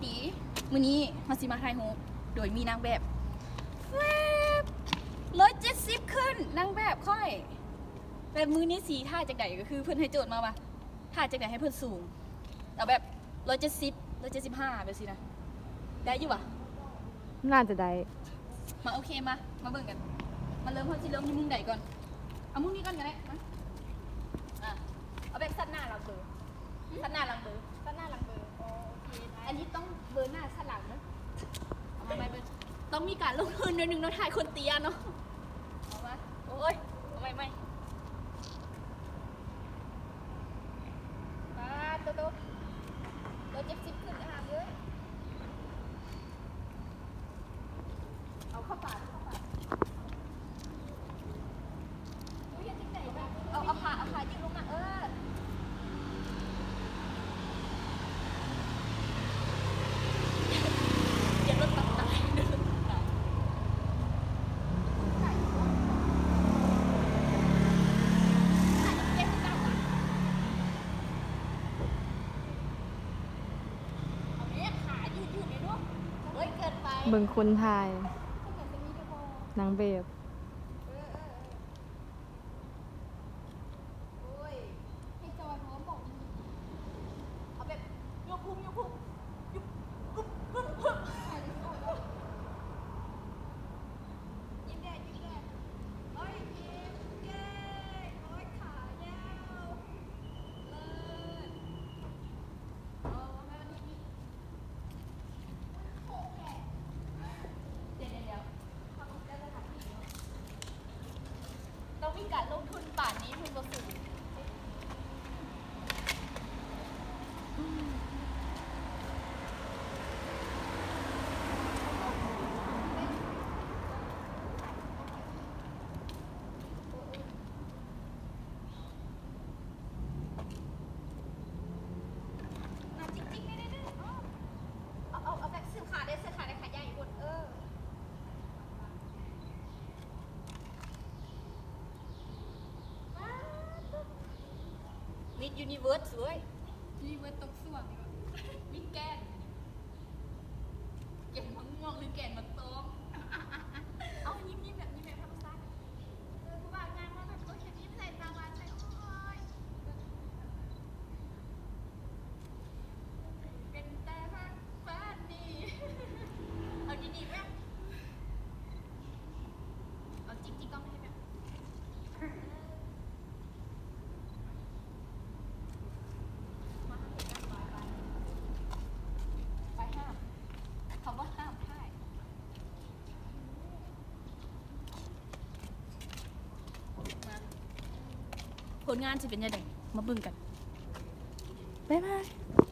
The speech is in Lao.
ດີ ມື້ນີ້ເຮົາຊິມາຖ່າຍຮູບໂດຍມີນາງແບບ ແວບ ຮ້ອຍເຈັດສິບຂຶ້ນ ນາງແບບຂ້ອຍ. ແບບມື້ນີ້ຊິທ່າຈັ່ງໃດ ກໍຄືເພິ່ນໃຫ້ໂຈດມາວ່າ ທ່າຈັ່ງໃດໃຫ້ເພິ່ນສູງ ເອົາແບບ ຮ້ອຍເຈັດສິບ ຮ້ອຍເຈັດສິບຫ້າ ແບບຊີ້ນະ ໄດ້ຢູ່ຫວາ? ໜ້າຈະໄດ້. ມາ ໂອເຄ ມາ ມາເບິ່ງກັນ ມາເລີ່ມ ເຮົາຊິເລີ່ມຢູ່ມຸມໃດກ່ອນ? ເອົາມຸມນີ້ກ່ອນກໍໄດ້ ມາ ອ່າ ເອົາແບບສັດໜ້າຫຼັງເບີ ສັດໜ້າຫຼັງເບີ ສັດໜ້າຫຼັງເບີ. ອໍ ໂອເຄ ໄດ້. ອັນນີ້ຕ້ອງເບີໜ້າສັດຫຼັງເດີ. ເອົາມາໃໝ່ເບິ່ງ ຕ້ອງມີການລົງທຶນໜ້ອຍໜຶ່ງເນາະ ຖ່າຍຄົນເຕ້ຍເນາະ. ເອົາມາ ໂອ້ຍ ເອົາໃໝ່ ໃໝ່. ປາດໂຕໂຕ ຮ້ອຍເຈັດສິບຂຶ້ນ ອາຫານເອີຍ. ເອົາເຂົ້າປາກ ເຂົ້າປາກ. ເຮັດຈັ່ງໃດ ເອົາ ເອົາຂາ ເອົາຂາຢືດລົງມາ ເອີ. ຢ່າລົດຕັບຕາຍ ຢ່າລົດຕັບຕາຍ. ເບິ່ງຄົນຖ່າຍ ນາງແບບ. ໂອ້ຍ ໃຫ້ຈອຍ ເຮົາບອກ ເອົາແບບຍົກພຸ້ງ ຍົກພຸ້ງ ຍຸບ ອຶບ ອຶບ ອຶບ ຍິ້ມແດ່ ຍິ້ມແດ່ ໂອ້ຍ ຍິ້ມເກັ່ງ ໂອ້ຍ ຂາຍາວ ເລີດ ເອີ ໃຫ້ມັນ ດຽວ ດຽວ ດຽວ ຕ້ອງມີການລົງທຶນປານນີ້ເພິ່ນບໍ່ຊື້. ມາຈິກໆ ເດີ ເດີ ເອົາ ເອົາ ເອົາແບບເສື້ອຂາເດີ ເສື້ອຂາເດີ ຂາໃຫຍ່ພຸ້ນ ເອີ. ມິດຢູນິເວີສເວີຍ ຢູນິເວີສຕົກສ້ວມ ມີແກນ ແກນໝາກມ່ວງ ຫຼື ແກນໝາກຕອງ ເອົາ ຍິ້ມໆ ແບບ ຍິ້ມແບບທຳມະຊາດ ເອີ ຜູ້ບ່າວຍ່າງມາແບບ ໂອ້ຍ ເຮັດຍິ້ມໃສ່ ຕາຫວານໃສ່ ໂອ້ຍ ເປັນຕາຮັກປານນີ້ ເອົາດີໆ ແບບ ເອົາຈິກໆ ກ້ອງໃຫ້ແບບ ໄປຫ້າມ ເຂົາວ່າຫ້າມຖ່າຍ ມາ ຜົນງານຊິເປັນຈັ່ງໃດ ມາເບິ່ງກັນ ບາຍບາຍ.